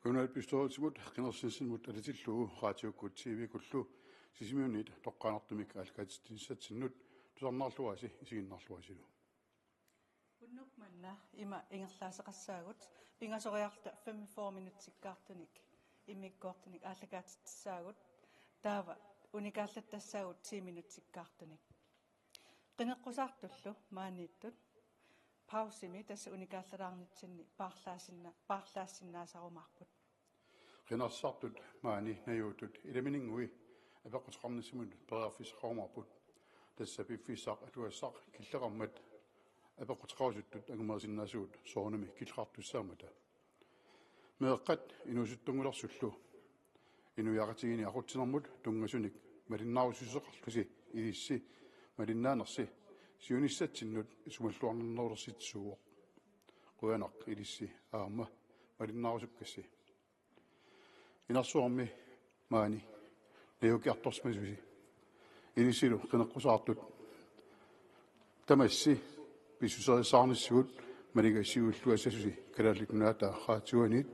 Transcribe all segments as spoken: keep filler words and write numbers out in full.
Kommunalbestyrelsimut qinersinissamut atatillugu raatiukkut T V-kkullu Sisimiuniit toqqaannartumik aallakaatitsinissatsinnut tusarnaarluarisi isiginnaarluarisilu. Unnuk manna ima ingerlaaseqassaagut, pingasoriarluta femogfyrre minutsikkaartunik immikkoortunik aallakaatitsissaagut, taava unikaallattassaagut ti minutsikkaartunik. Qineqqusaartullu maaniittut pausimi tassa unikaallalaarnitsinni paarlaassinna-, paarlaassinnaassarumaarput. Qinersisartut maani najuuttut ilamininngui apeqquteqarnissamut periarfissaqarumaarput. Tassa piffissaq atugassaq killeqarmat apeqquteqarusuttut angumerisinnaasugut soorunami killeqartussaammata. Meeqqat inuusuttunngulersullu inuiaqatigiinni aqutsinermut tunngasunik malinnaarusussuseqarlusi ilissi malinnaanersi siunissatsinnut isumalluarnerulersitsisuuvoq. Qujanaq ilissi aamma malinnaarusukkassi. Inersuarmi maani najuukkiartorsimasusi. Ilissilu qineqqusaartut tamassi pissuserissaarnissigut maligassiuilluassasusi Kalaallit Nunaata Raatiuaniit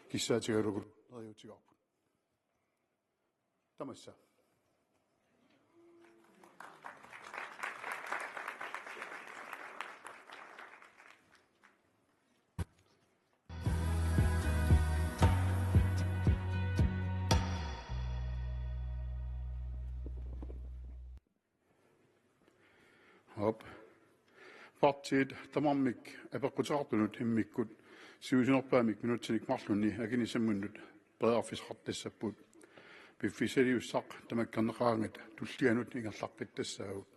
kissaatigalugu neriuutigaarput. Tamassa. Op. Partiit tamarmik apeqquteqartunut immikkut siusinnerpaamik minutsinik marlunni akinissaminut periarfissaqartassapput. Piffissaliussaq tamakkerneqaraangat tullianut ingerlaqqittassaagut.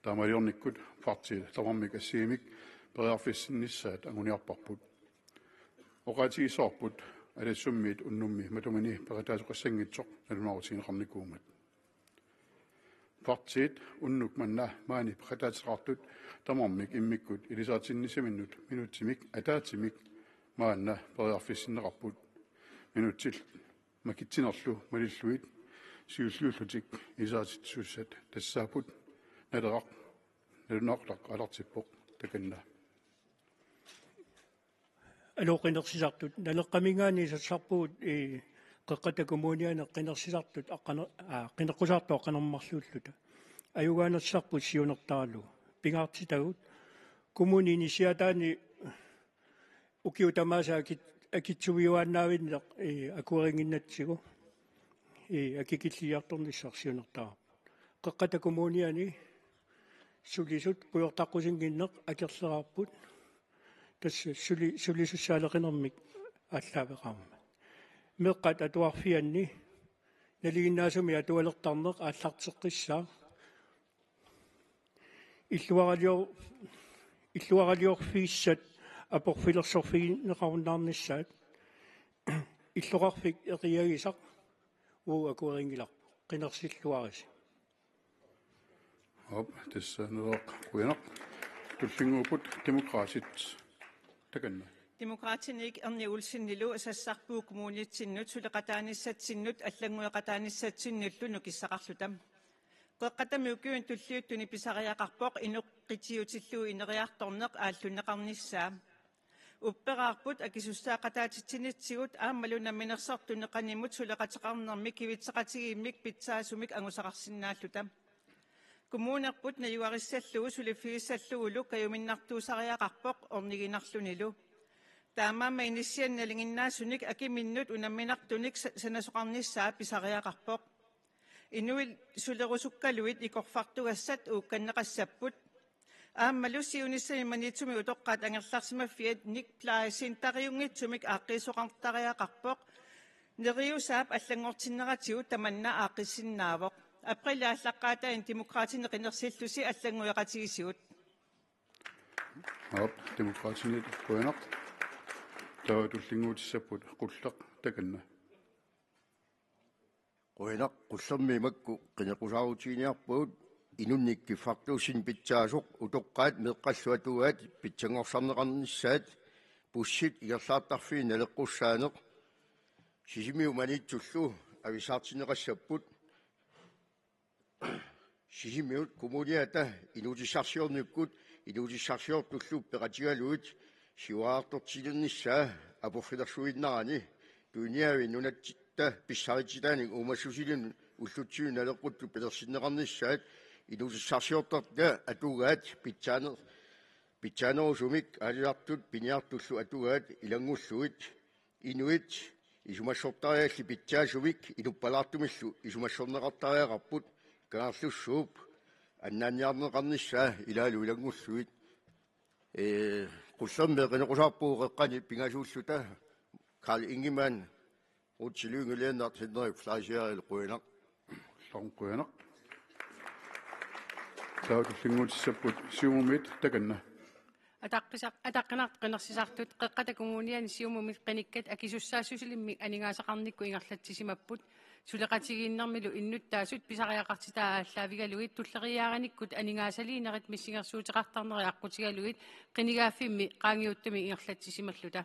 Taamaaliornikkut partiit tamarmik assigiimmik periarfissinnissaat anguniarparput. Oqaatigisoorput Alassummiit unnummi matumani peqataasoqassanngitsoq nalunaarutigineqarnikuummat. Partiit unnuk manna maani peqataateqartut tamarmik immikkut ilisaritinnissaminut minutsimik ataatsimik maanna periarfissinneqarput. Minutsit makitsinerlu malillugit siulliullutik ilisaritsisussat tassaapput Naleraq, nalunaaqutaq aallartippoq, takanna. Aluu qinersisartut Naleqqaminngaanniit sassarpugut, ii, Qeqqata Kommuniani qinersisartut aqqane-, aa, qineqqusaartut aqqaneq-marluulluta. Ajugaanersisaarput siunertaralugu. Pingaartitagut kommuni inissiaataani ukiut tamaasa akit-, akitsuiuaannaavinneq, ii, akuerinnginnatsigu, ii, akikilliartornissaa siunertaraarput. Qeqqata Kommuniani sulisut pujortaqqusinnginneq akerleraarput. Tassa suli-, sulisussaaleqinermik aallaaveqarmat. Meeqqat atuarfianni nalinginnaasumik atualertarneq aallarteqqissaaq. Illuaralior-, illuaraliorfigissat aporfilersorfigineqarunnaarnissaat. Illoqarfik eqiagisaq uagut akuerinngilarput. Qinersilluarisi. Op, tassa Naleraq, qujanaq. Tullinnguupput Demokraatit, takanna. Demokraatiniit Erni Olsenilu sassarpugut kommunitsinnut suleqataanissatsinnut allanngueqataanissatsinnullu nukissaqarluta. Qeqqatami ukiuni tulliuttuni pisariaqarpoq inoqqitillugu ineriartorneq aallunneqarnissaa. Upperaarput akisussaaqataatitsinitsigut aammalu Namminersortuni Qanimut suleqateqarnermi kivitseqatigiimmik pitsaasumik angusaqarsinnaalluta. Kommunerput najugarissallugu suliffigissallugulu kajuminnartuusariaqarpoq orniginarlunilu. Taamaammat inissianik nalinginnaasunik akiminnut unamminartunik sa-, sanasoqarnissaa pisariaqarpoq. Inuit sulerusukkaluit ikorfartugassat uukkanneqassapput. Aammalu siunissami Maniitsumi utoqqaat angerlarsimaffiat Nick Plejecentariunngitsumik aaqqiisoqartariaqarpoq. Neriusaap allanngortinneratigut tamanna aaqqissinnaavoq. Aprilip aallaqqaataani Demokraatini qinersillusi allanngueqatigisigut. Op, Demokraatini qujanaq. Taava tullinnguutissapput Qullaq, takanna. Qujanaq, Qullermi makku qineqqusaarutiginiarpagut inunnik kiffartuussineq pitsaasoq utoqqaat meeqqallu atugaat pitsanngorsarneqarnissaat bussit ingerlaartarfiit naleqqussaaneq Sisimiut Maniitsullu avissaartinneqassapput. Sisimiut kommuniata inuutissarsiornikkut inuutissarsiortullu peqatigalugit siuariartortilernissaa aporfilersuinnarani tuiniavi nunatta pissarititaanit uumassusilinut ullutsinnut naleqquttut pilersinneqarnissaat inuussutissarsiortartut atugaat pitsaaner-, pitsaanerusumik aalisartut piniartullu atugaat ilanngullugit inuit isumassortariallit pitsaasumik inuppalaartumillu isumassorneqartariaqarput Kangerlussuup annaanniarneqarnissaa ilaalu ilanngullugit. Ee, qullermi qineqqusaarpugut qeqqani pingasuulluta Carl Ingemann, Ruth Lynge Lennert, Henrik Fleischer, qujanaq. Qujanaq. Taava tullinnguutissapput Siumumit takanna. Ataqqisaq-, ataqqinartut qinersisartut Qeqqata Kommuniani Siumumit qinikkat akisussaassusilimmik aningaasaqarnikkut ingerlatsisimapput. Suleqatigiinnermilu innuttaasut pisariaqartitai aallaavigalugit tulleriiaarinikkut aningaasaliinerit missingersuuteqartarnerit aqqutigalugit qinigaaffimmi qaangiuttumi ingerlatsisimalluta.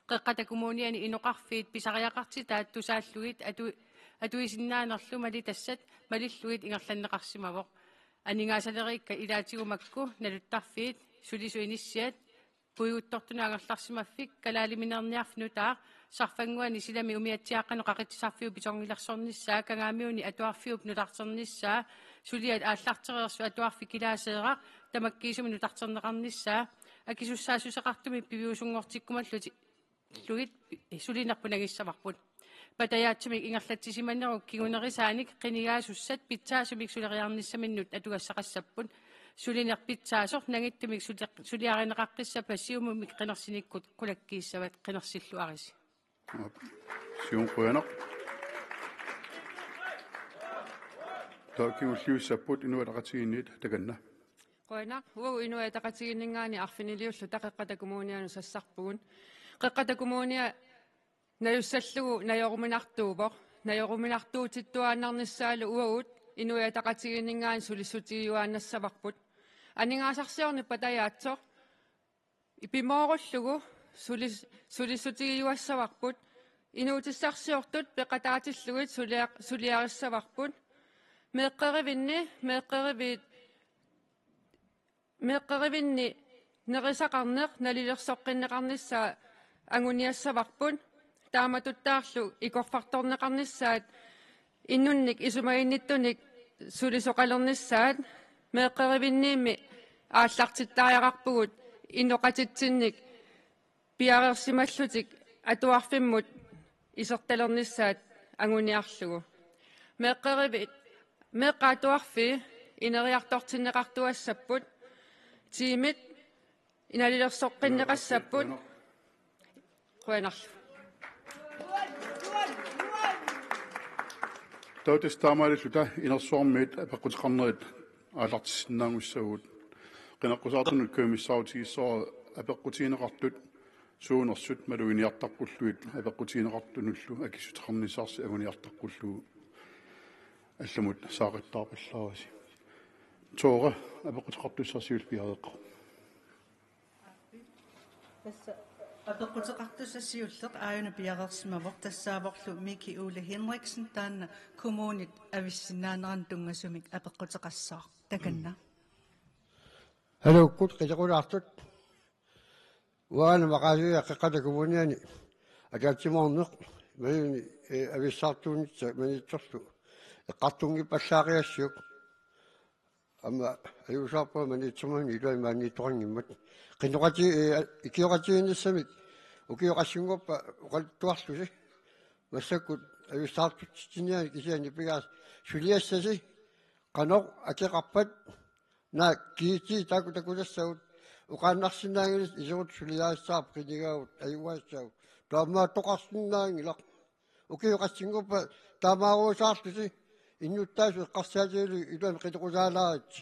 Qeqqata Kommuniani inoqarfiit pisariaqartitaat tusaallugit atu-, atuisinnaanerlu malitassat malillugit ingerlanneqarsimavoq. Aningaasaleriikkat ilaatigut makku naluttarfiit, sulisut inissiat, puiguttortunut angerlarsimaffik, kalaaliminerniarfik nutaaq, sarfannguani silami umiatsiaaqqanut qaqitsisarfiup pisongilersornissaa, Kangaamiuni atuarfiup nutarternissaa, suliat aallartereersut atuarfik Kilaaseeraq tamakkiisumik nutarterneqarnissaa, akisussaassuseqartumik piviusunngortikkumallutik lugit sulinerput nangissavarput. Patajaatsumik ingerlatsisimanerup kingunerisaanik qinigaasussat pitsaasumik suleriarnissaminnut atugassaqassapput. Sulineq pitsaasoq nangittumik suli-, suliarineqaqqissappat Siumumit qinersinikkut qulakkiissavat, qinersilluarisi. Siumut qujanaq. Taava kingulliussapput Inuit Ataqatigiinniit takanna. Qujanaq, uagut Inuit Ataqatigiinninngaanniit arfiniliulluta Qeqqata Kommunianut sassarpugut. Qeqqata Kommunia najussallugu najoruminartuuvoq. Najoruminartuutittuaannarnissaalu uagut Inuit Ataqatigiinninngaanniit sulissutigiuaannassavarput. Aningaasarsiornerpatajaatsor pimoorullugu sulis-, sulissutigiuassavarput. Inuutissarsiortut peqataatillugit sulia-, suliarissavarput. Meeqqerivinni, meeqqeriviit, meeqqerivinni nerisaqarneq nalilersoqqinneqarnissaa anguniassavarput. Taamatuttaarlu ikorfartorneqarnissaat innunnik isumaginnittunik sulisoqalernissaat meeqqerivinniimmi aallartittariaqarpugut inoqatitsinnik piareersimallutik atuarfimmut isertalernissaat anguniarlugu. Meeqqerivit, meeqqat atuarfii ineriartortinneqartuassapput, tiimit inalilersoqqinneqassapput. Qujanarlu. Taava tassa taamaalilluta inersuarmiit apeqquteqarnerit aallartissinnaanngussagut. Qineqqusaartunut kajumissaarutigissavarput apeqqutigineqartut suunersut maluginiartaqqullugit apeqqutigineqartunullu akissuteqarnissaasi anguniartaqqullugu. Allamut saaqattaarpallaarisi. Tore, apeqquteqartussarsiulluni piareeqqavoq. Tassa apeqquteqartussaq siulleq aajuna piareersimavoq, tassaavorlu Miki Ole Henriksen, taanna kommunit avissinnaaneranut tunngasumik apeqquteqassaaq. Takanna. Aluukkut qineqqusaartut. Uanga maqaasiviga Qeqqata Kommuniani ataatsimoorneq, Maniitsorsuit, ee, avissaartuunissaq Maniitsorlu eqqartunngippallaaqigassiuk. Aamma ajuusaarpunga Maniitsormiunit iluani maaniittoqanngimmat. Qinnuqati-, ee, ikioqatigiinnissamik ukioqassinngorpat oqaluttuarlusi. Massakkut avissaartutsitsiniarneq kisianni pigaasa suliassasi qanoq akeqarpat, naak kiiti taku takutassagut oqaannarsinnaanngilasi, iserut suliarissavarput qinigaagut ajugaassaaq. Taamaattoqarsinnaanngilaq. Ukioqassinngorpat taamaarusaarlusi innuttaasut eqqarsaatigalugit iluamik qineqqusaalaarisi.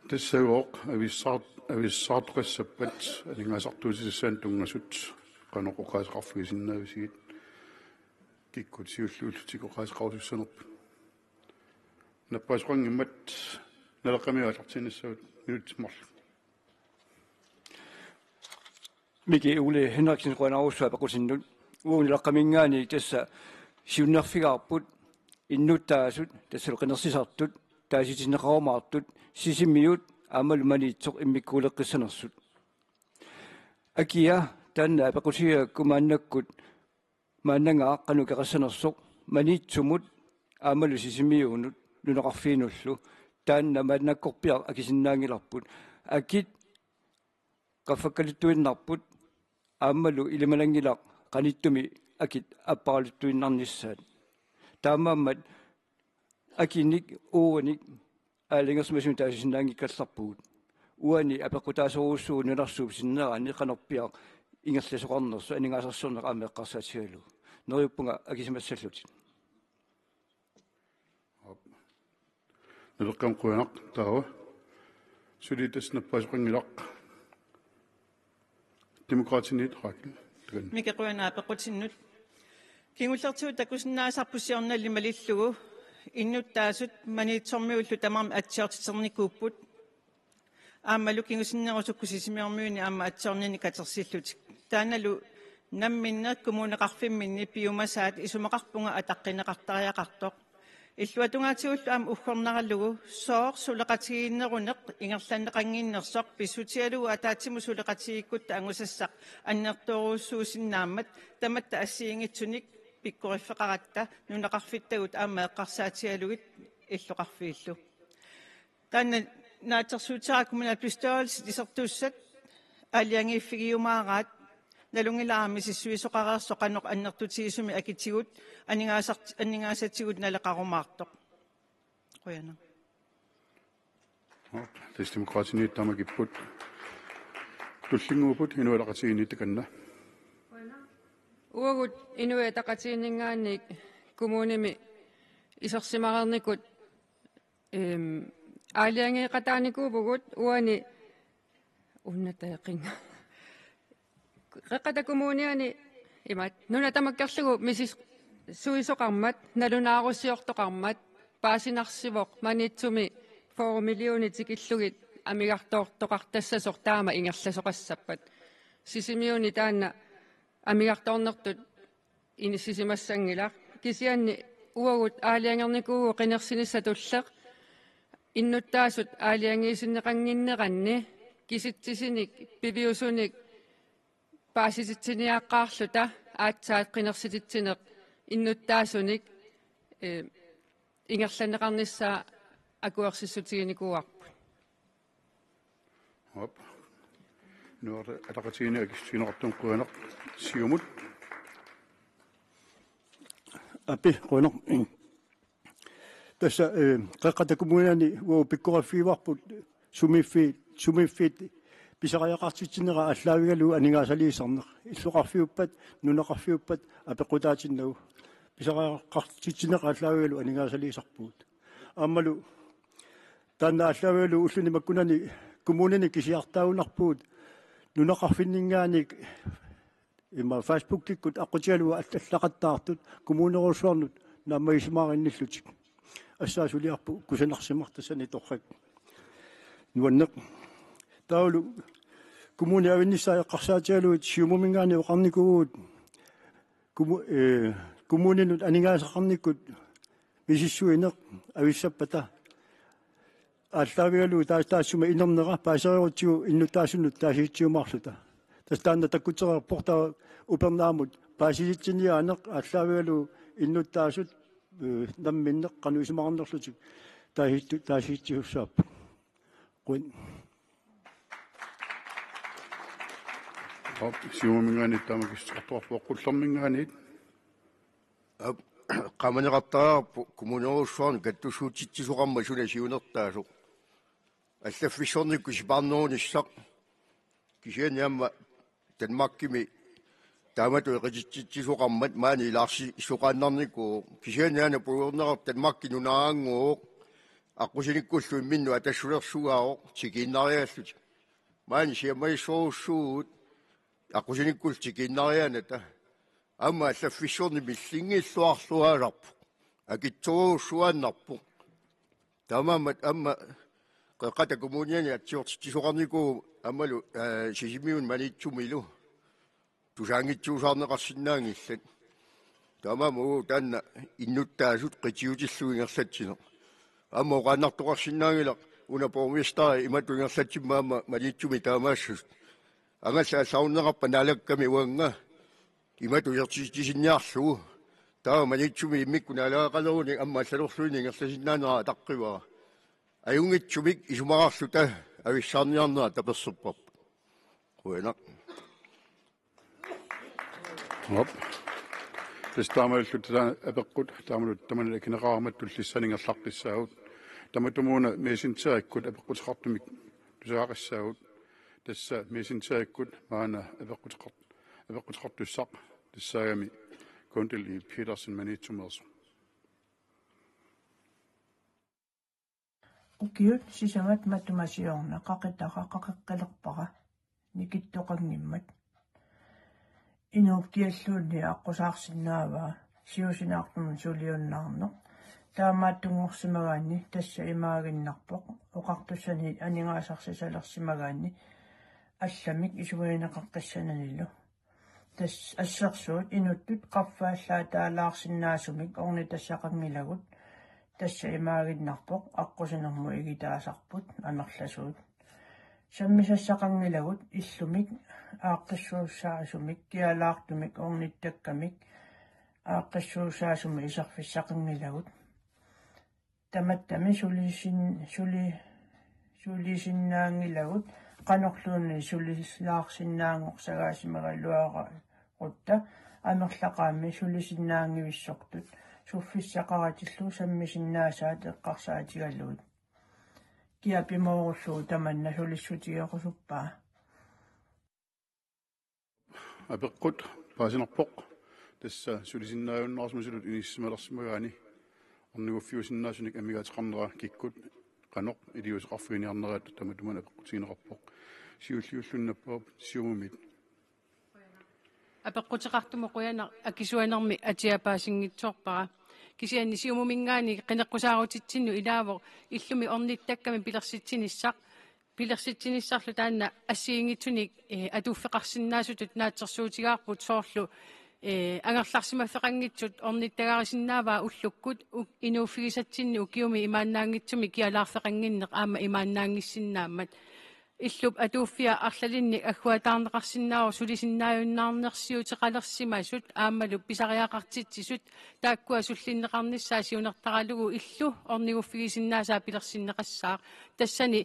Tassagooq avissaart-, avissaartoqassappat aningaasartuutissassaanut tunngasut qanoq oqaaseqarfigisinnaavasigit, kikkut siulliullutik oqaaseqarusussanerput. Nappaasoqanngimmat Naleqqamiut aallartinnissaat minutsit marluk. Miki Ole Henriksen, qujanarsuaq apeqqutinnut. Uagut Naleqqaminngaanniit tassa siunnerfigaarput innuttaasut, tassalu qinersisartut, taasitinneqarumaartut Sisimiut aammalu Maniitsoq immikkuuleqqissanersut. Akia taanna apeqqutigaakku maannakkut maannangaaq qanoq ikeqqissanersoq Maniitsumut aammalu Sisimiunut nunaqarfiinullu, taanna maannakkorpiaq akisinnaanngilarput. Akit qaffakkaluttuinnarput aammalu ilimananngilaq qanittumi akit apparaluttuinnarnissaat. Taamaammat akinik uanik aalajangersimasumik taasisinnaanngikkallarpugut. Uani apeqqutaasorujussuuvoq nunarsuup sinnerani qanorpiaq ingerlasoqarnersoq aningaasarsiorneq aamma eqqarsaatigalugu. Neriuppunga akisimassallutit. Naleqqammut qujanaq taava. Suli tassa nappaasoqanngilaq. Demokraatiniit Rakel. Takanna. Mika, qujanaq apeqqutinnut. Kingullertigut takusinnaasarput siornali malillugu innuttaasut Maniitsormiullu tamarmik atsiortiternikuupput. Aammalu kingusinnerusukkut Sisimiormiunit aamma atsiornini katersillutik. Taannalu namminneq kommuneqarfimminni piumasaat isumaqarpunga ataqqineqartariaqartoq. Illuatungaatigullu aamma uggornaralugu sooq suleqatigiinneruneq ingerlanneqannginnersoq pissutigalugu ataatsimut suleqatigiikkutta angusassaq annertoorujussuusinnaammat tamatta assigiinngitsunik pikkoriffeqaratta nunaqarfittagut aamma eqqarsaatigalugit illoqarfiillu. Taanna naatsorsuutigaara kommunalbestyrelsit isertussat aalajangiiffigiumaaraat, nalunngilara misissuisoqareersoq qanoq annertutigisumik akitigut aningaasart-, aningaasatigut naleqarumaartoq. Qujanaq. Kristdemokratiniit tamakipput. Tullinnguupput Inuit Ataqatigiinniit, takanna. Uagut Inuit Ataqatigiinninngaanniit kommunimi isersimareernikut, ehm, aalajangeeqataanikuuvugut uani unnataqinga. Qeqqata Kommuniani imaat nuna tamakkerlugu misissuisoqarmat, nalunaarusiortoqarmat, paasinarsivoq Maniitsumi fyrre millionit tikillugit amigartoortoqartassasoq taama ingerlasoqassappat. Sisimiuni taanna amigartoornertut inissisimassanngilaq. Kisianni uagut aalajangernikuuvugut qinersinissaq tulleq innuttaasut aalajangiisinneqannginneranni kisitsisinik piviusunik paasititsiniaqqaarluta aatsaat qinersititsineq innuttaasunik, eh, ingerlanneqarnissaa akuersissutiginikuuarput. Aap. Inuit Ataqatigiinni akissutigineqartunut qujanaq. Siumut. Aap, qujanaq. Tassa, eh, Qeqqata Kommuniani uagut pikkoriffigivarput sumiiffiit, sumiiffiit pisariaqartitsinerat aallaavigalugu aningaasaliisarneq. Illoqarfiuppat, nunaqarfiuppat apeqqutaatinnagu. Pisariaqartitsinerat aallaavigalugu aningaasaliisarpugut. Aammalu taanna aallaavigalugu ulluni makkunani kommunini kisiartaagunarpugut nunaqarfinninngaanniit ima Facebookikkut aqqutigalugu allaqattaartut kommunerujussuarnut naammagisimaaginnillutik. Assaasuliarpu kusanarsimasoq tassani torrak. Nuanneq. Taavalu kommunit avinnissaat eqqarsaatigalugit Siumuminngaanniit oqarnikuuvugut kommu-, eh, kommuninut aningaasaqarnikkut misissuineq avissappata aallaavigalugu taas-, taassuma inernera paasereerutsigu innuttaasunut taasitsiumaarluta. Tassa taanna takkutereerpoq taava upernaamut paasisitsiniaaneq aallaavigalugu innuttaasut, eh, namminneq qanoq isumaqarnerlutik taasittu-, taasitsisussaapput. Qujan. Aap, Siumuminngaanniit taama akissutigisartoqarpoq, Qullerminngaanniit. Aap, eqqaamaneqartariaqarpoq kommunerujussuarni kattussuutsitsisoqarmat suna siunertaasoq. Allaffissornikkut sipaarnerunissaq. Kisianni aamma Danmarkimi taamatut eqititsitsisoqarmat maani ilaarsisoqaannarnikuuvoq. Kisianni aana puigorneqartoq Danmarki nunaannguuvoq. Aqqusinikkullu imminnut atassulersugaavoq tikiinnariallutik. Maani siammagissorujussuuvugut aqqusinikkullu tikiinnariaanata. Aamma allaffissorneq millinngilluarluaasarpoq. Akitsorujussuaannarpoq. Taamaammat aamma Qeqqata Kommuniani atsiortitsisoqarnikuuvoq aammalu, eh, Sisimiunut Maniitsumilu. Tusaanngitsuusaarneqarsinnaanngillat. Taamaammat uagut taanna innuttaasut qitiutillugu ingerlatsineq. Aamma oqaannartoqarsinnaanngilaq una borgmesteri imatut ingerlatsimmata aamma Maniitsumi taamaassasut. Angallat allarunneqarpata Naalakkami uanga imatut isertitsisinniarlugu. Taava Maniitsumi immikkut naalagaqaleruni aamma allalerluineq ingerlasinnaanera ataqqivara. Ajunngitsumik isumaqarluta avissaarniarnera taperserparput. Qujanaq. Aap. Tassa taamaalilluta apeqqut taamaalilluta tamanna akineqarmat tullissaani ingerlaqqissaagut. Tamatumuuna Messengerikkut apeqquteqartumik tusagaqassaagut. Tassa Messengerikkut maanna apeqquteqart-, apeqquteqartussaq tassaagami Kundili Petersen Maniitsumeersoq. Ukiut sisamat matuma siorna qaqitara qaqeqqilerpara nikittoqanngimmat. Inuup kialluunniit aqqusaarsinnaavaa siusinaartumik suliunnaarneq. Taamaattunngorsimagaanni tassa imaaginnarpoq oqartussanit aningaasarsisalersimagaanni allamik isumagineqartassananilu. Tassa assersuut inuttut qaffaallaataalaarsinnaasumik ornitassaqanngilagut, tassa imaaginnarpoq aqqusinermut igitaasarput amerlasuut. Sammisassaqanngilagut illumik aaqqissuussaasumik kialaartumik ornittakkamik aaqqissuussaasumik iserfissaqanngilagut. Tamattami sulisin-, suli-, sulisinnaanngilagut qanorluunniit sulilaarsinnaanngorsagaasimagaluarutta amerlaqaammi sulisinnaanngivissortut suffissaqaratillu sammisinnaasaat eqqarsaatigalugit. Kia pimoorullugu tamanna sulissutigerusuppaa? Apeqqut paasinarpoq. Tassa sulisinnaajunnaarsimasutut inissisimalersimagaanni orniguffiusinnaasunik amigaateqarnera kikkut qanoq iliuuseqarfiginiarneraat tamatumuuna apeqqutigineqarpoq. Siulliulluni nappaavup Siumumit. Apeqquteqartumut qujanaq, akisuanermi atia paasinngitsoorpara. Kisianni Siumuminngaanniit qineqqusaarutitsinnut ilaavoq illumi ornittakkamik pilersitsinissaq. Pilersitsinissarlu taanna assigiinngitsunik, eh, atuuffeqarsinnaasutut naatsorsuutigaarput, soorlu, eh, angerlarsimaffeqanngitsut ornittagarisinnaavaa ullukkut u-, inuuffigisatsinni ukiumi imaannaanngitsumi kialaarfeqannginneq aamma imaannaanngissinnaammat. Illup atuuffia arlalinnik agguataarneqarsinnaavoq sulisinnaajunnaarnersiuteqalersimasut aammalu pisariaqartitsisut, taakkua sullinneqarnissaa siunertaralugu illu orniguffigisinnaasaa pilersinneqassaaq. Tassani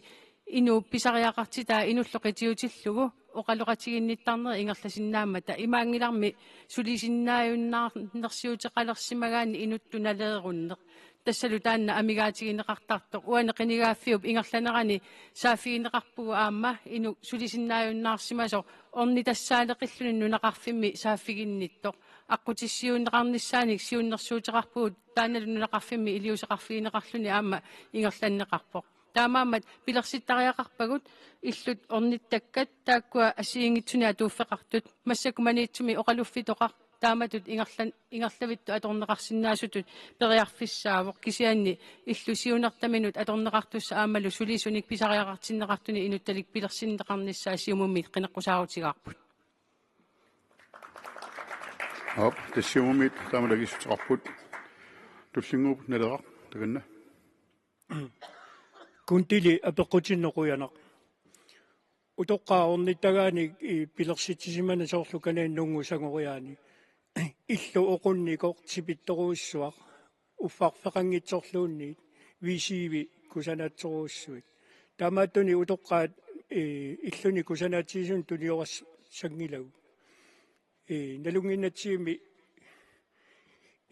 inuup pisariaqartitaa inullu qitiutillugu oqaloqatiginnittarneri ingerlasinnaammata. Imaanngilarmi sulisinnaajunnaarnersiuteqalersimagaanni inuttut naleerunneq. Tassalu taanna amigaatigineqartartoq. Uani qinigaaffiup ingerlanerani saaffigineqarpugut aamma inuk sulisinnaajunnaarsimasoq ornitassaaleqilluni nunaqarfimmi saaffiginnittoq. Aqqutissiuunneqarnissaanik siunnersuuteqarpugut, taannalu nunaqarfimmi iliuuseqarfigineqarluni aamma ingerlanneqarpoq. Taamaammat pilersittariaqarpagut illut ornittakkat taakkua assigiinngitsunik atuuffeqartut. Massakkut Maniitsumi oqaluffitoqaq taamatut ingerlan-, ingerlavittut atorneqarsinnaasutut periarfissaavoq, kisianni illut siunertaminut atorneqartussat aammalu sulisunik pisariaqartinneqartunik inuttalik pilersinneqarnissaa Siumumit qineqqusaarutigaarput. Aap, tassa Siumumit taama akissuteqarput. Tullinnguup Naleraq, takanna. Kundili apeqqutinnut qujanaq. Utoqqaat ornittagaanik, i, pilersitsisimaneq soorlu Kaninnguaq sangoriaani. Illu oqunnikoq tipittorujussuaq. Uffarfeqanngitsorluunniit V C V kusanatsorujussuit. Taamaattunik utoqqaat, i, illuni kusanaatigisunut tuniorassanngilagut. I, nalunnginnatsigimmi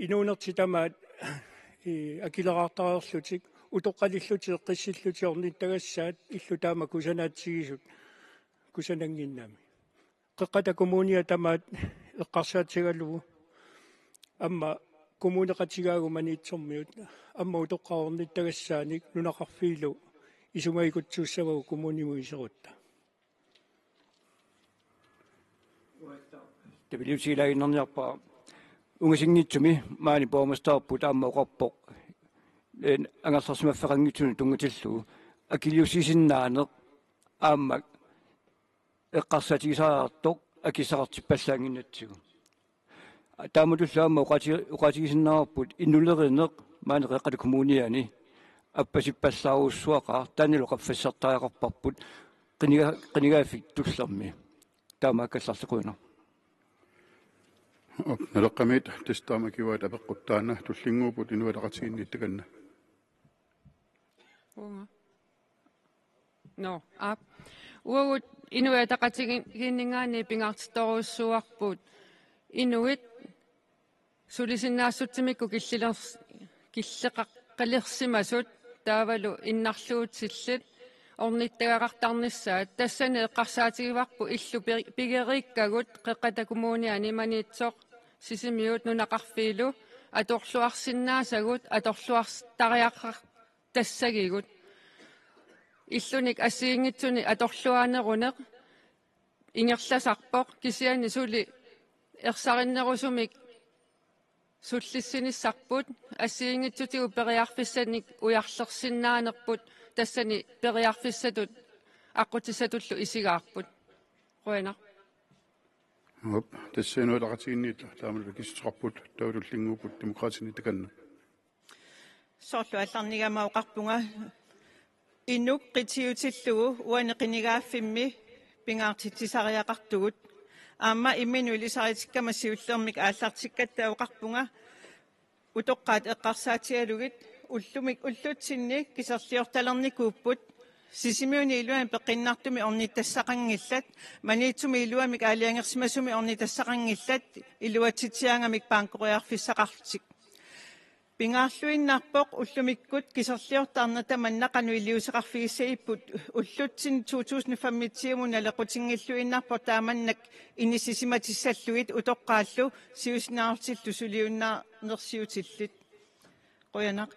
inuunertik tamaat, i, akileraartareerlutik, utoqqalillutik eqqissillutik ornittagassaat illut taama kusanaatigisut kusanannginnami. Qeqqata Kommunia tamaat eqqarsaatigalugu aamma kommuneqatigaagut Maniitsormiut aamma utoqqaat ornittagassaanik nunaqarfiillu isumagikutsuussavagut kommunimut iserutta. Tabiliusiilaaginnarniarpara ungasinngitsumi maani borgmesterput aamma oqarpoq, eh, angerlarsimaffeqanngitsunut tunngatillugu akiliussisinnaaneq aamma eqqarsaatigisariaqartoq akissaqartippallaannginnatsigu. Taamatullu aamma oqaati-, oqaatigisinnaavarput inulerineq maani Qeqqata Kommuniani appasippallaarujussuaqaaq, taannalu qaffassartariaqarparput qiniga-, qinigaaffik tullermi. Taamaakkallarli, qujanaq. Naleqqamiit, tassa taama kiuaat apeqqut taanna tullinnguupput Inuit Ataqatigiinniit takanna. Uunga. Nå, aap. Uagut Inuit Ataqatigiinninngaanniit pingaartittorujussuuarput inuit sulisinnaassutsimikkut killilers-, killeqaqqilersimasut taavalu innarluutillit ornittagaqartarnissaat. Tassani eqqarsaatigivarput illu pi-, pigeriikkagut Qeqqata Kommuniani Maniitsoq Sisimiut nunaqarfiilu atorluarsinnaasagut atorluartariaqar-, tassagigut. Illunik assigiinngitsunik atorluaaneruneq ingerlasarpoq, kisianni suli ersarinnerusumik sullissinissarput assigiinngitsutigut periarfissanik ujarlersinnaanerput, tassani periarfissatut aqqutissatullu isigaarput. Qujanaq. Aap, tassa Inuit Ataqatigiinniit taamalu akissuteqarput, taava tullinnguupput Demokraatini takanna. Soorlu aallarnigama oqarpunga, inuk qitiutillugu uani qinigaaffimmi pingaartitsisariaqartugut. Aamma imminut ilisaritikkama siullermik aallartikkatta oqarpunga, utoqqaat eqqarsaatigalugit ullumik ullutsinni kiserliortalernikuupput, Sisimiuni iluani peqqinnartumik ornittassaqanngillat, Maniitsumi iluamik aalajangersimasumik ornittassaqanngillat, iluatsitsiaangamik bankoriarfissaqarlutik. Pingaarluinnarpoq ullumikkut kiserliortarneq tamanna qanoq iliuuseqarfigissagipput ullutsinni to tusind femogtyve-mut naleqqutinngilluinnarpoq taamannak inissisimatissallugit utoqqaallu siusinaarlutillu suliunnaanersiutillit. Qujanaq.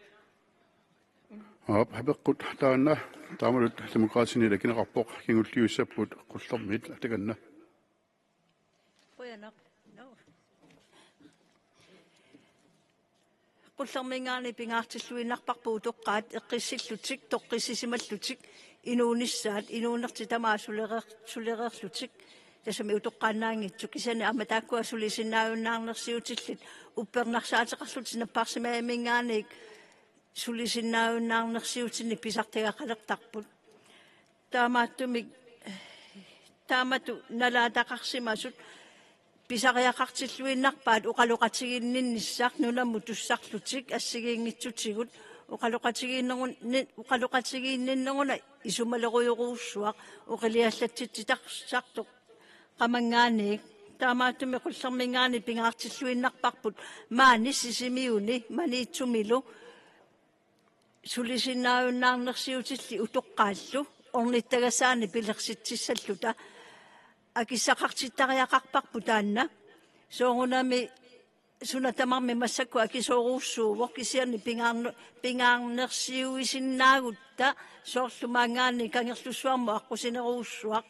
Aap, apeqqut taanna, taamalu Demokraatini akineqarpoq, kingulliussapput Qullermiit takanna. Qujanaq. Nå. Qullerminngaanniit pingaartilluinnarparput utoqqaat eqqissillutik, toqqissisimallutik, inuunissaat, inuunertik tamaasa sulereer-, sulereerlutik, tassami utoqqaannaanngitsut, kisianni aamma taakkua sulisinnaajunnaarnersiutillit, uppernarsaateqarlutik napparsimmavimminngaanniit sulisinnaajunnaarnersiutinnik pisartagaqalertarput. Taamaattumik, taamatut nalaataqarsimasut pisariaqartilluinnarpaat oqaloqatigiinninnissaq nunamut tussarlutik assigiinngitsutigut, oqaloqatigiinnerun-, ni-, oqaloqatigiinninneruna isumalerujorujussuaq oqiliallatsitsitassartoq qamanngaanniit. Taamaattumik Qullerminngaanniit pingaartilluinnarparput maani Sisimiuni Maniitsumilu sulisinnaajunnaarnersiutillit utoqqaallu ornittagassaannik pilersitsissalluta. Akissaqartittariaqarparput taanna. Soorunami suna tamarmi massakkut akisoorujussuuvoq, kisianni pingaarne-, pingaarnersiuisinnaagutta, soorlu maanngaanniit Kangerlussuarmut aqqusinerujussuaq,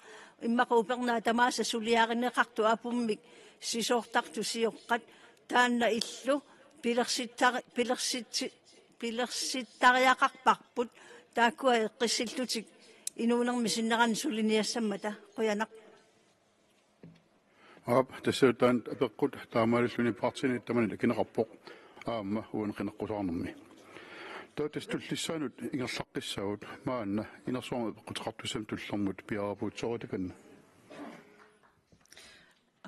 immaqa upernaat tamaasa suliarineqartut apummik sisoortartut sioqqat, taanna illu pilersittari-, pilersitsi-, pilersittariaqarparput taakkua eqqissillutik inuunermi sinnerani suliniassammata. Qujanaq. Aap, tassa taanna apeqqut taamaalilluni partiinit tamanit akineqarpoq, aamma uani qineqqusaarnermi. Taava tassa tullissaanut ingerlaqqissaagut, maanna inersuarmi apeqquteqartussamut tullermut piareerpugut, Soorlu takanna.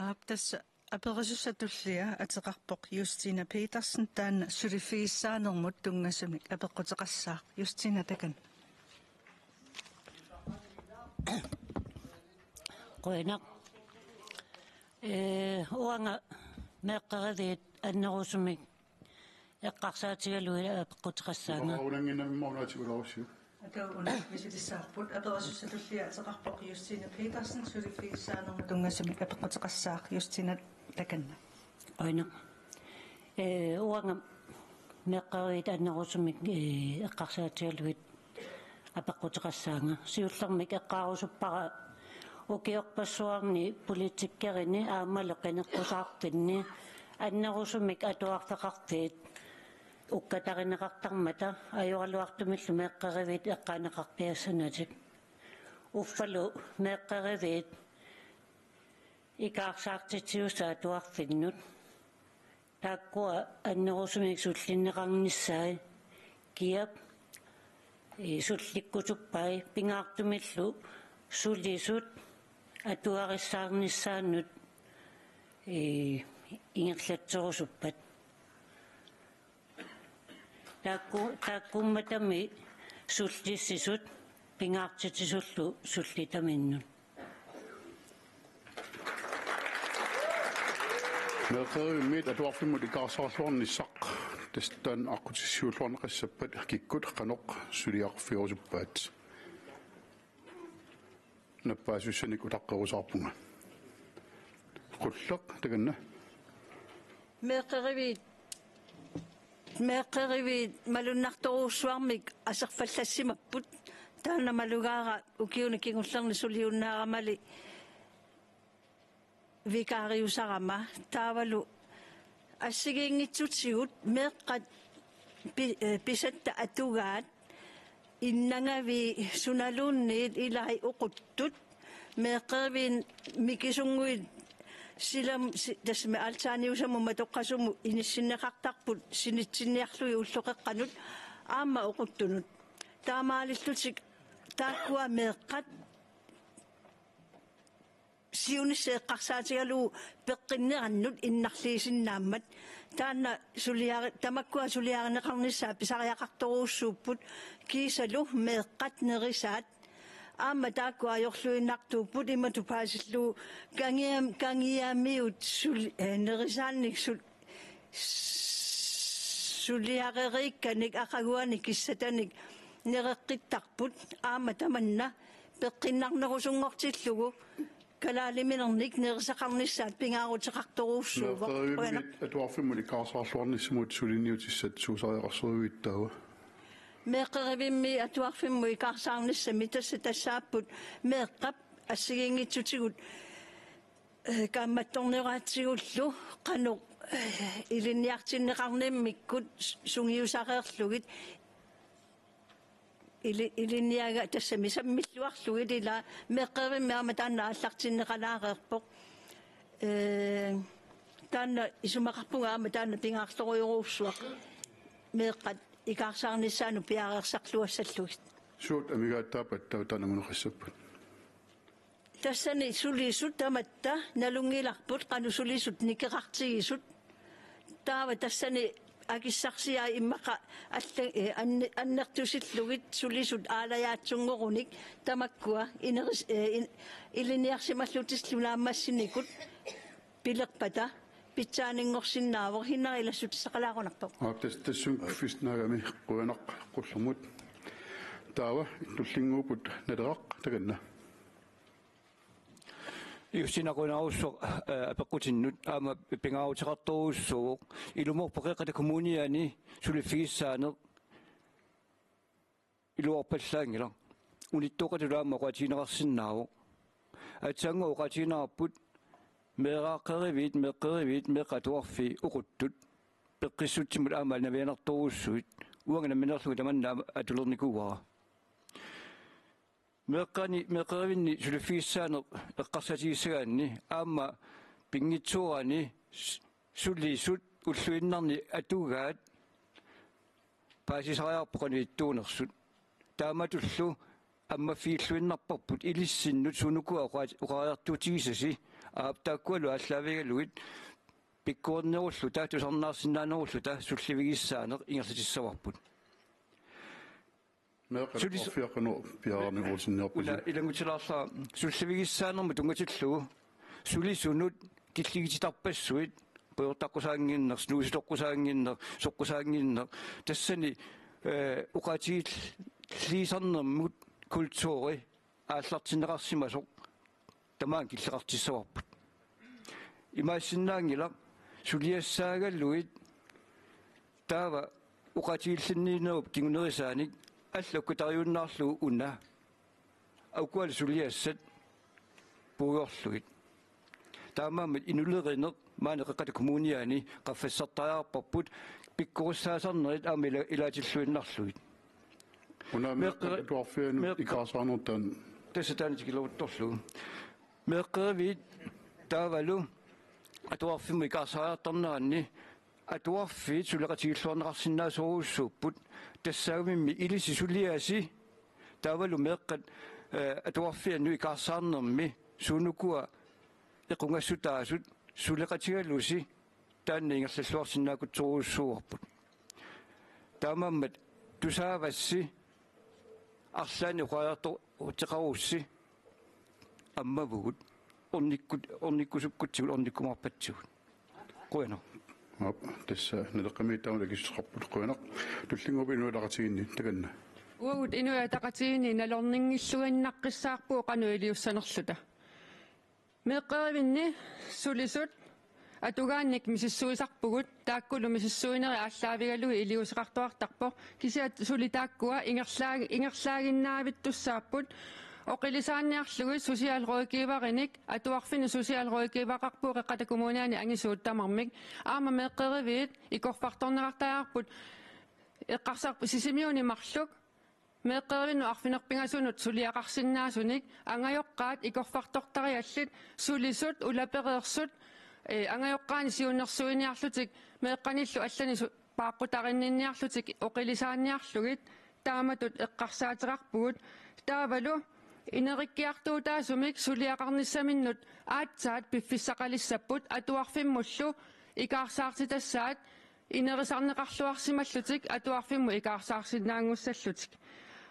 Aap, tassa aperisussaq tullia ateqarpoq Justine Petersen, taanna suliffigissaanermut tunngasumik apeqquteqassaaq. Justine, takanna. Qujanaq. Ee, uanga meeqqeriviit annerusumik eqqarsaatigalugit apeqquteqassaanga. Unaannginnamimma unaatigut arussiuk. Atagu una misilissaapput, aperisussaq tullia ateqarpoq Justine Petersen, suliffigissaanermut tunngasumik apeqquteqassaaq. Justine, takanna. Qujanaq. Ee, uanga meeqqeriviit annerusumik, ee, eqqarsaatigalugit apeqquteqassaanga. Siullermik eqqaarusuppara ukiorpassuarni politikerini aammalu qineqqusaarfinni annerusumik atuarfeqarfiit ukkatarineqartarmata ajoraluartumillu meeqqeriviit eqqaaneqarpiassanatik. Uffalu meeqqeriviit ikaarsaartitsiussat atuarfinnut. Taakkua annerusumik sullinneqarnissaat kiap Ii, sullikkutuppai pingaartumillu sulisut atugarissaarnissaannut, ii, ingerlatserusuppat. Taakku-, taakkuummatami sullissisut pingaartitisullu sullitaminnut. Meeqqerivimmiit atuarfimmut ikaarsaarluarnissaq, tassa taanna aqqutissiuulluarneqassappat kikkut qanoq suliaqarfigerusuppaat. Nappaasussanik utaqqerusaarpunga. Qulleq takanna. Meeqqeriviit, meeqqeriviit malunnartorujussuarmik aserfallassimapput, taanna malugaara ukiuni kingullerni suliunnaaramali vikariusarama, taavalu assigiinngitsutigut meeqqat pi-, eh, pisatta atugaat innangavii sunaluunniit ilai oquttut, meeqqeriviit mikisunnguit silam-, si-, tassami altaaniusamut matoqqasumut inissinneqartarput sinitsinniarlugit ulloqeqqanut aamma oquttunut. Taamaalillutik taakkua meeqqat siunissaq eqqarsaatigalugu peqqinnerannut innarliisinnaammat. Taanna suliari-, tamakkua suliarineqarnissaat pisariaqartorujussuupput, kiisalu meeqqat nerisaat. Aamma taakku ajorluinnartuupput imatut paasillugu kangiam-, kangiamiut sul-, eh, nerisaannik sul-, suliareriikkanik aqaguani kissatanik nereqqittarput, aamma tamanna peqqinnarnerusunngortillugu kalaaliminernik nerisaqarnissaat pingaaruteqartorujussuuvoq. Meeqqerivimmiit atuarfimmut ikaarsaarluarnissamut suliniutissat suusariaqarsimaviuk taava? Meeqqerivimmiit atuarfimmut ikaarsaarnissami tassa tassaapput meeqqap assigiinngitsutigut, eh, kaammattorneqaatsigullu qanoq, eh, ilinniartinneqarnimmikkut sungiusareerlugit ili-, ilinniaga-, tassami sammilluarlugit, ila meeqqerivimmi aamma taanna aallartinneqalaareerpoq. Ee, taanna isumaqarpunga aamma taanna pingaartorujorujussuaq meeqqat ikaarsaarnissaannut piareersarluassallugit. Suut amigaattaappat taava taanna anguniassappat? Tassani sulisut tamatta nalunngilarput, qanoq sulisut nikeqartigisut. Taava tassani akissarsiai immaqa alla-, eh, anne-, annertusillugit sulisut aalajaatsunngorunik tamakkua ineris-, eh, in-, ilinniarsimallutillu naammassinikut pilerpata pitsaanngorsinnaavoq. Hinnaq ilassutissaqalaarunarpoq. Aap, tas-, tassunga kiffisinnaagami, qujanaq Qullermut. Taava tullinnguupput Naleraq, takanna. Justina, qujanarsuaq, eh, apeqqutinnut, aamma pingaaruteqartorujussuuvoq. Ilumoorpoq Qeqqata Kommuniani suliffigissaaneq iluarpallaanngilaq. Unittooqatilu aamma oqaatigineqarsinnaavoq. Aatsaannguaq oqaatigineqarput meeraaqqeriviit, meeqqeriviit, meeqqat atuarfii oquttut peqqissutsimut aamma navianartorujussuit. Uanga nammineerlunga tamanna aamma atulernikuuara. Meeqqani, meeqqerivinni suliffigissaaneq eqqarsaatigissagaanni aamma pinngitsoorani s-, sulisut ulluinnarni atugaat paasisariaqarput qanoq ittuunersut. Taamatullu ammaffiilluinnarparput ilissinnut suut ukua oqa-, oqariartuutigisasi, aap, taakkualu aallaavigalugit pikkorinnerulluta, tusarnaarsinnaanerulluta sullivigissaaneq ingerlatissavarput. Meeqqat sulis-, orfiaqanut piaarnikuutinniarpasi. Una ilanngutilaarlara sullivigissaanermut tunngatillugu sulisunut killigititarpassuit, qujortaqqusaannginneq, snuusitoqqusaannginneq, soqqusaannginneq, tassani, eh, oqaatigilliisarnermut kulturi aallartinneqarsimasoq tamaanga killeqartissavarput. Imaassinnaanngilaq suliassaagaluit taava oqaatigillinniinnerup kingunerisaanik allakkutariunnaarlugu una. Ukua suliassat puigorlugit. Taamaammat inulerineq maani Qeqqata Kommuniani qaffassartariaqarparput pikkorissaasarnerit aamma ila-, ilaatilluinnarlugit. Una meeqqe-, meeqqat atuarfianut meeqqat ikaarsaarnertaan. Tassa taanna tikileruttorlugu. Meeqqeriviit taavalu atuarfimmut ikaarsaariartarneranni atuarfiit suleqatigilluarneqarsinnaasorujussuupput, tassaagummi ilissi suliasi taavalu meeqqat, eh, atuarfiannut ikaarsaarnermi suunukua equngassutaasut suleqatigalusi taanna ingerlalluarsinnaakutsorujussuuarput. Taamaammat tusaavassi arlaannik oqariartorteqarussi ammavugut ornikkut-, ornikkusukkutsigut ornikkumaarpatsigut. Qujanaq. Aap, tassa Naleqqami taama akissuteqarput, qujanaq. Tullinnguup Inuit Ataqatigiinni, takanna. Uagut Inuit Ataqatigiinni nalorninngilluinnaqqissaarpugut qanoq iliussanerluta. Meeqqerivinni sulisut atugaannik misissuisarpugut, taakkulu misissuinerit aallaavigalugit iliuuseqartuartarpoq, kisianni suli taakkua ingerlaa-, ingerlaaginnaavittussaapput, oqilisaanniarlugit socialrådgiverinik, atuarfinnut socialrådgiveqarpugut Qeqqata Kommuniani angisuut tamarmik, aamma meeqqeriviit ikorfartorneqartariaqarput, eqqarsarput Sisimiuni marluk, meeqqerivinnut arfineq-pingasunut suliaqarsinnaasunik, angajoqqaat ikorfartortariallit, sulisut, ulapereersut, eh, angajoqqaanni siunnersuiniarlutik, meeqqanillu allanik su-, paaqqutarinninniarlutik oqilisaanniarlugit, taamatut eqqarsaateqarpugut. Taavalu inerikkiartuutaasumik suliaqarnissaminnut aatsaat piffissaqalissapput, atuarfimmullu ikaarsaartitassaat inerisarneqarluarsimallutik atuarfimmut ikaarsaarsinnaanngussallutik.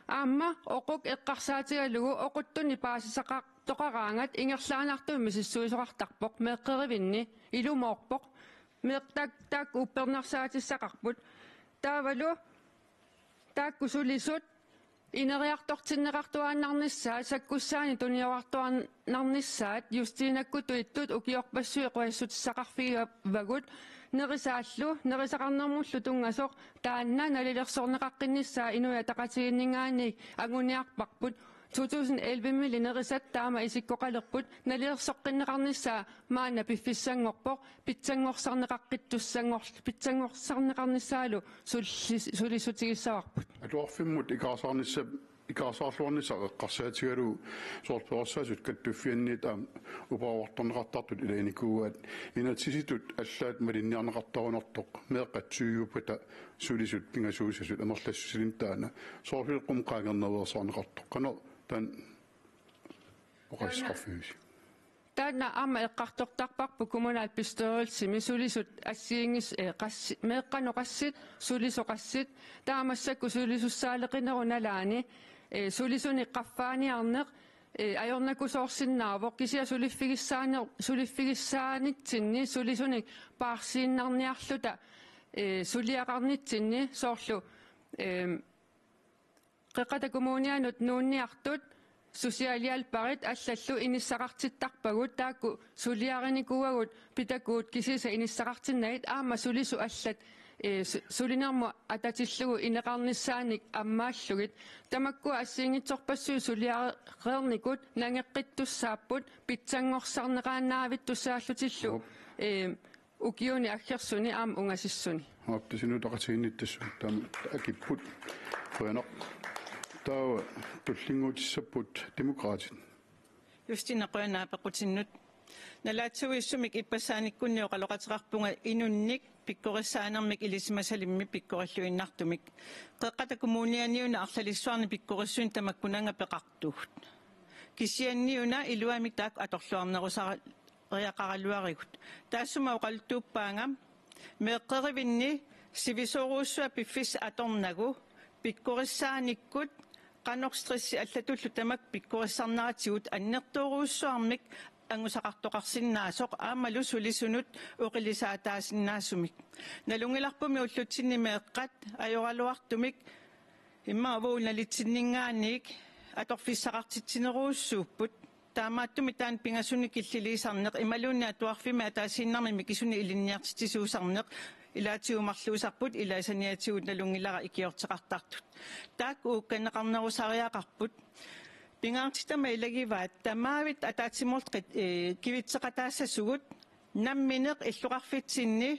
Aamma oquk eqqarsaatigalugu oquttunik paasisaqartoqaraangat ingerlaannartumik misissuisoqartarpoq, meeqqerivinni ilumoorpoq. Meeq-, taak-, taakku uppernarsaatissaqarput. Taavalu taakku sulisut ineriartortinneqartuaannarnissaat, sakkussaannik tuniorartuaannarnissaat Justinakkut tuittut ukiorpassuit qujassutissaqarfigivagut, nerisaallu, nerisaqarnermullu tunngasoq, taanna nalilersorneqaqqinnissaa Inuit Ataqatigiinninngaanniit anguniarparput, to tusind elleve-mili nerisat taama isikkoqalerput, nalilersoqqinneqarnissaa maanna piffissanngorpoq, pitsanngorsarneqaqqittussanngor-, pitsanngorsarneqarnissaalu sulli-, sulisutigissavarput. Atuarfimmut ikaarsaarnissa-, ikaarsaarluarnissaq eqqarsaatigalugu soorlu perorsaasut kattuffianniit aamma upaavartorneqartartut ilaginikuuaat, inatsisitut allaat malinniarneqartarunartoq, meeqqat tyvepata sulisut pingasuusasut amerlassusilinnik taanna, soorlu qummut qaangerneruersaarneqartoq. Qanoq taanna oqaaseqarfigisi? Taanna aamma eqqartortarparput kommunalbestyrelsimi sulisut assigiinngis-, eh, qassi-, meeqqanut qassit, sulisut qassit, taava massakkut sulisussaaleqinerup nalaani, eh, sulisunik qaffaaniarneq, eh, ajornakusoorsinnaavoq, kisianni suliffigissaane-, suliffigissaanitsinni sulisunik paarsiinnarniarluta, eh, suliaqarnitsinni soorlu, eh, Qeqqata Kommunianut nuunniartut socialhjælperit allallu inissaqartittarpagut, taakku suliarinikuuagut pitakuut kisiisa inissaqartinnagit, aamma sulisut allat, eh, su-, sulinermut atatillugu ineqarnissaanik ammaallugit. Tamakkua assigiinngitsorpassuit suliareernikut nangeqqittussaapput, pitsanngorsarneqaannaavittussaallutillu, Aap. eh, ukiuni aggersuni aamma ungasissuni. Aap, tassa Inuit Ataqatigiinniit tassa taama akipput. Qujanaq. Taava tullinnguutissapput Demokraatit. Justine, qujanaq apeqqutinnut. Nalaatsuisumik ippassaanikkunni oqaloqateqarpunga inunnik pikkorissaanermik ilisimasalimmik pikkorilluinnartumik. Qeqqata Kommuniani una arlalissuarni pikkorissunik tamakkununnga peqartugut. Kisianni una iluamik taakku atorluarnerusariaqaraluarigut. Taassuma oqaluttuuppaanga meeqqerivinni sivisoorujussuaq piffissaq atornagu pikkorissaanikkut qanoq stressi allatullu tamakku pikkorissarneratigut annertoorujussuarmik angusaqartoqarsinnaasoq aammalu sulisunut oqilisaataasinnaasumik. Nalunngilarpummi ullutsinni meeqqat ajoraluartumik immaqa uagut nalitsinninngaanniit atorfissaqartitsinerujussuupput. Taamaattumik taanna pingasunik killiliisarneq imaluunniit atuarfimmi ataasiinnarmik mikisunik ilinniartitsisuusarneq ilaatigut marluusarput, ilaa saniatigut nalunngilara ikiorteqartartut. Taakku uukkanneqarnerusariaqarput. Pingaartitama ilagivaat tamaavik ataatsimoortoq, eh, kivitseqataassasugut nammineq illoqarfitsinni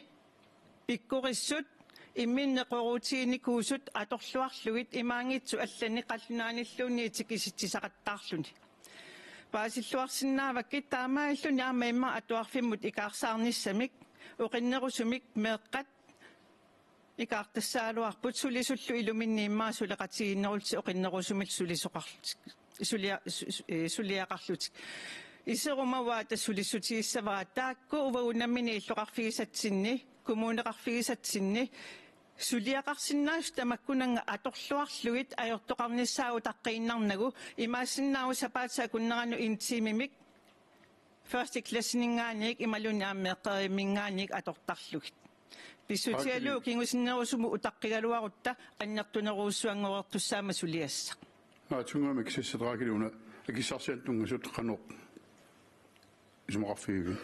pikkorissut imminneq qoruutiginikuusut atorluarlugit imaanngitsoq allanik qallunaanilluunniit tikisitsisaqattaarluni. Paasilluarsinnaavakkit taamaalilluni aamma immaqa atuarfimmut ikaarsaarnissamik oqinnerusumik meeqqat ikaartassagaluarput sulisullu iluminni immaqa suleqatigiinnerullutik oqinnerusumillu sulisoqarlutik, sulia-, su-, su-, eh, suliaqarlutik. Iseruma uagut sulissutigissavara taakku uagut nammineq illoqarfigisatsinni, kommuneqarfigisatsinni suliaqarsinnaasut tamakkunannga atorluarlugit ajortoqarnissaa utaqqiinnarnagu, imaassinnaavoq sapaatip akunneranut en timemik første klassininngaanniit imaluunniit aamma meeqqerivimminngaanniit atortarlugit. Pissutigalugu kingusinnerusumik utaqqigaluarutta annertunerujussuanngoreertussaammat suliassaq. Naatsunnguamik Sissat Raakilu una akissarsianik tunngasut qanoq isumaqarfigiviuk?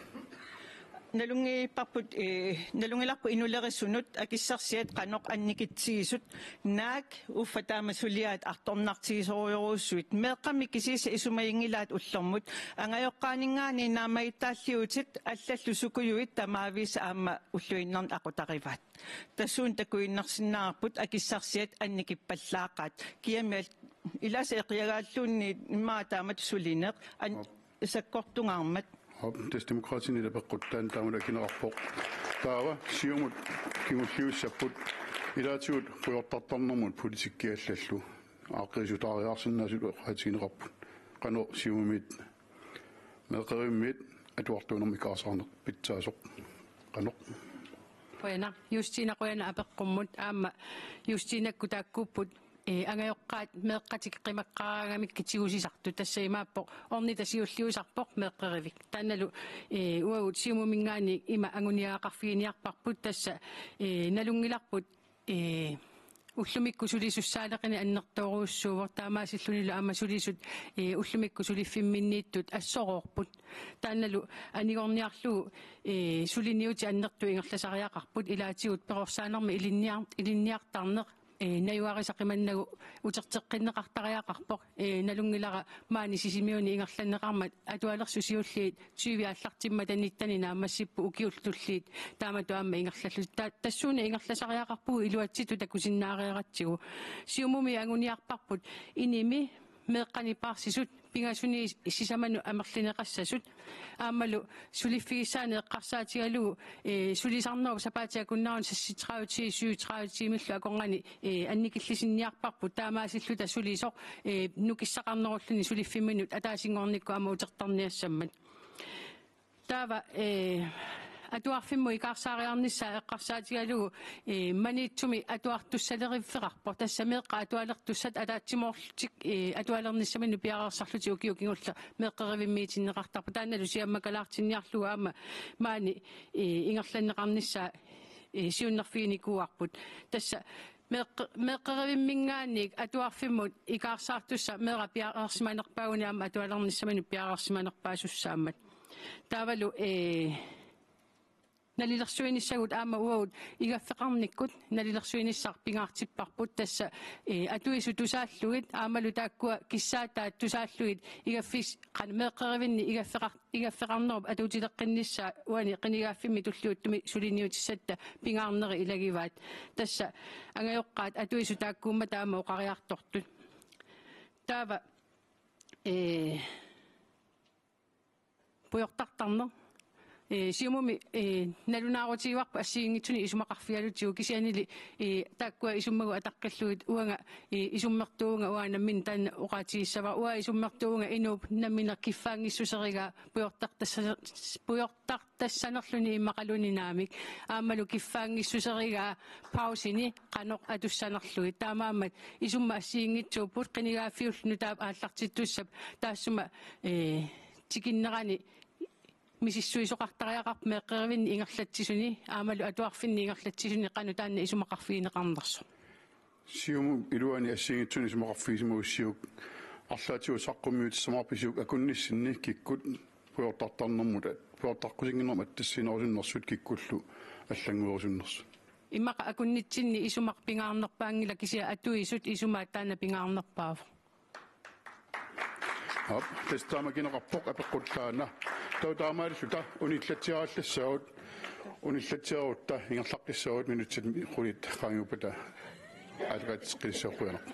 Nalunngilarput, eh, nalunngilarput inulerisunut akissarsiat qanoq annikitsigisut, naak uffa taama suliaat artornartigisorujorujussuit. Meeqqamik kisiisa isumaginngilaat ullormut. Angajoqqaaninngaanniit naammagittaalliuutit allallu sukujuit tamaavisa aamma ulluinnarni aqutarivaat. Tassuuna takuinnarsinnaavarput akissarsiat annikippallaaqaat. Kiamik al-, ilaasa eqiagaalluunniit immaqa taamatut sulineq an-, sakkortungaarmat. Hop, tassa Demokraatinit apeqqut taanna taamaallaat akineqarpoq. Taava Siumut kingulliussapput, ilaatigut pujortartarnermut politikki allallu aaqqiisutaariaarsinnaasut oqaatigineqarput. Qanoq Siumumiit meeqqerivimmiit atuartuunermik ikaarsaarneq pitsaasoq? Qanoq? Qujanaq, Justina, qujanaq apeqqummut. Aamma Justinakkut taakkuupput, eh, angajoqqaat meeqqatik qimaqqaaraangamikkit tigusisartut, tassa imaappoq ornitaq siulliusarpoq meeqqerivik. Taannalu, eh, uagut Siumuminngaanniit ima anguniagaqarfiginiarparput, tassa, eh, nalunngilarput, eh, ullumikkut sulisussaaleqineq annertoorujussuuvoq, taamaasillunilu aamma sulisut, eh, ullumikkut suliffimminniittut assoroorput. Taannalu anigorniarlugu, eh, suliniutit annertuut ingerlasariaqarput, ilaatigut perorsaanermi ilinniar-, ilinniartarneq, eh, najugarisaq qimannagu uterteqqinneqartariaqarpoq, eh, nalunngilara maani Sisimiuni ingerlanneqarmat atualersusiulliit tyve aallartimmata nitteni naammassipput ukiullu tulliit taamatut aamma ingerlallutik. Ta-, tassuuna ingerlasariaqarpugut iluatsitut takusinnaareeratsigu. Siumumi anguniarparput inimi meeqqani paarsisut pingasuni sisamanut amerlineqassasut. Aammalu suliffigissaaneq eqqarsaatigalugu, eh, sulisarnerup sapaatip akunneranut seksogtredive ti syvogtredive timillu akornanni, eh, annikillisinniarparput, taamaasilluta sulisoq, eh, nukissaqarnerulluni suliffimminut ataasinngornikkut aamma utertarniassammat. Taava, eh, atuarfimmut ikaarsaariarnissaa eqqarsaatigalugu, eh, Maniitsumi atuartussaleriffeqarpoq. Tassa meeqqat atualertussat ataatsimoorlutik, eh, atualernissaminut piareersarlutik ukiut kingulliit meeqqerivimmiitinneqartarput. Taannalu siammakalaartinniarlugu aamma maani, eh, ingerlanneqarnissaa, eh, siunnerfiginikuuarput. Tassa meeqqe-, meeqqerivimminngaanniit atuarfimmut ikaarsaartussat meeraq piareersimanerpaaguni aamma atualernissaminut piareersimanerpaasussaammat. Taavalu, eh, nalilersuinissagut aamma uagut igaffeqarnikkut nalilersuinissaq pingaartipparput, tassa, eh, atuisut tusaallugit aammalu taakkua kissaataat tusaallugit igaffis-, qanoq meeqqerivinni igaffeqar-, igaffeqarnerup atuutileqqinnissaa uani qinigaaffimmi tulliuttumi suliniutissatta pingaarneri ilagivaat. Tassa angajoqqaat atuisut taakkuummata aamma oqariartortut. Taava, eh, pujortartarneq. Eh, Siumumi, eh, nalunaarutigaarput assigiinngitsunik isumaqarfigalutigu, kisiannili, eh, taakkua isummagut ataqqillugit uanga, eh, isummertuuvunga uanga nammineq taanna oqaatigissavara. Uanga isummertuuvunga inuup nammineq kiffaanngissuserigaa pujortartassa-, pujortartassanerluni immaqaluunniit naamik. Aammalu kiffaanngissuserigaa pausini qanoq atussanerlugit. Taamaammat isummat assigiinngitsuupput, qinigaaffiullu nutaap aallartittussap taassuma, eh, tikinnerani misissuisoqartariaqarpoq meeqqerivinni ingerlatsisuni aammalu atuarfinni ingerlatsisuni qanoq taanna isumaqarfigineqarnersoq. Siumup iluani assigiinngitsunik isumaqarfigisimagussiuk arlaatigut saqqummiutissamaarpisiuk akunnissinni kikkut pujortartarnermut, pujortaqqusinnginnermut attassiinerusunnersut kikkullu allannguerusunnersut? Immaqa akunnitsinni isumaq pingaarnerpaanngilaq, kisianni atuisut isumaat taanna pingaarnerpaavoq. Aap, tassa taama akineqarpoq apeqqut taanna. Taava taamaalilluta unillatsiarallassagut, unillatsiarutta ingerlaqqissaagut, minutsit qulit qaangiuppata aallakaatitseqqilissaaq, qujanaq.